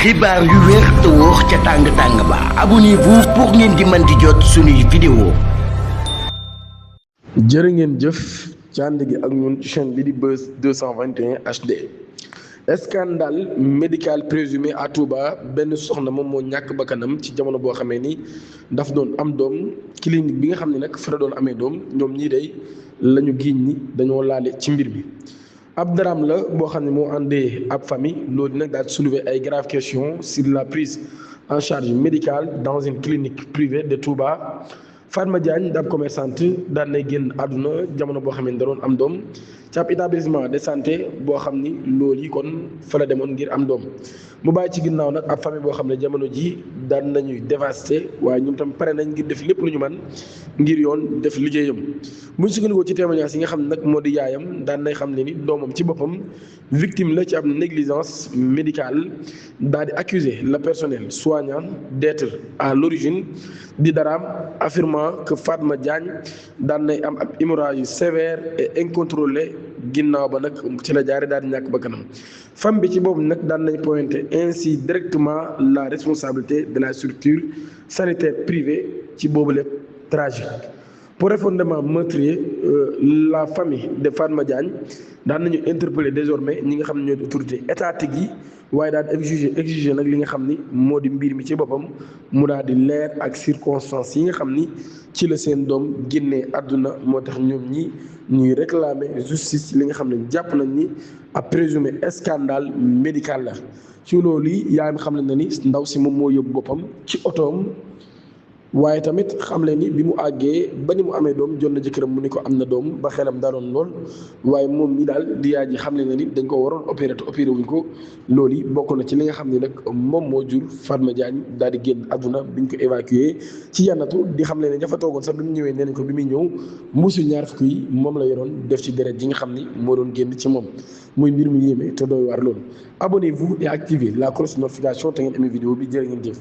xibaar yu wér te wóor ca tàng ba abonnez-vous pour ngeen di mën di jot suñuy vidéo. jërë ngeen jëf ci ànd gi ak ñun ci chaîne bi di Buzz 221 HD. Scandale médical présumé à Touba benn soxna moom moo ñàkk bakkanam ci jamono boo xamee ni daf doon am doom clinique bi nga xam ne nag fa la doon amee doom ñoom ñii day la ñu giiñ ni dañoo laale ci mbir bi. ab drame la boo xam ne moo àndee ab famille loolu nag daal di soulever ay graves questions sur la prise en charge médicale dans une clinique privée de Touba. Fatma Diagne ab commerçante daan nay génn àdduna jamono boo xam ne da doon am doom ci ab établissement de santé boo xam ni loolu yi kon fa la demoon ngir am doom mu bàyyi ci ginnaaw nag ab famille boo xam ne jamono ji daan nañuy dévasté waaye ñoom tam pare nañ ngir def lépp lu ñu man ngir yoon def liggéeyam. bu ñu sukkandikoo ci témoignage yi nga xam ne nag moo di yaayam daan nay xam ne ni doomam ci boppam victime la ci ab négligence médicale daal di accuser le personnel soignant d'être à l'origine di daraam affirmant que Fatma Diagne daan nay am ab hémorragie sévère et incontrôlée ginnaaw ba nag ci la jaare daal di ñàkk bakkanam. femme bi ci boobu nag daan nañ pointer ainsi directement la responsabilité de la structure sanitaire privée ci boobu lépp tragique. Profondément meurtrier, la famille de Fatma Diagne daan nañu interpeller désormais ñi nga xam ne ñooy autorité étatique yi waaye daal exiger nag li nga xam ni moo di mbir mi ci boppam mu daal di leer ak circonstances yi nga xam ni ci la seen doom génnee àdduna moo tax ñoom ñi ñuy réclamer justice li nga xam ne jàpp nañ ni ab présumé scandale médical la. ci loolu yi yaa ngi xam ne ni ndaw si moom moo yóbbu boppam ci otoom. waaye tamit xam leen ni bi mu àggee ba ni mu amee doom jot na jëkkëram mu ni ko am na doom ba xelam daaloon lool waaye moom mi daal di yaay ji xam leen ni dañ ko waroon opéré te opéré wuñ ko loolu yi bokk na ci li nga xam ne nag moom moo jur Fatma Diagne daal di génn àdduna bi ñu ko évacué ci yannatu di xam leen ne dafa toogoon sax bi mu ñëwee nee nañ ko bi muy ñëw mbuusu ñaar fukk yi moom la yoroon def ci deret ji nga xam ni moo doon génn ci moom muy mbir mu yéeme te doy waar loolu. Abonnez-vous et activez la cloche de notification te ngeen amee vidéo bi jërë ngeen jëf.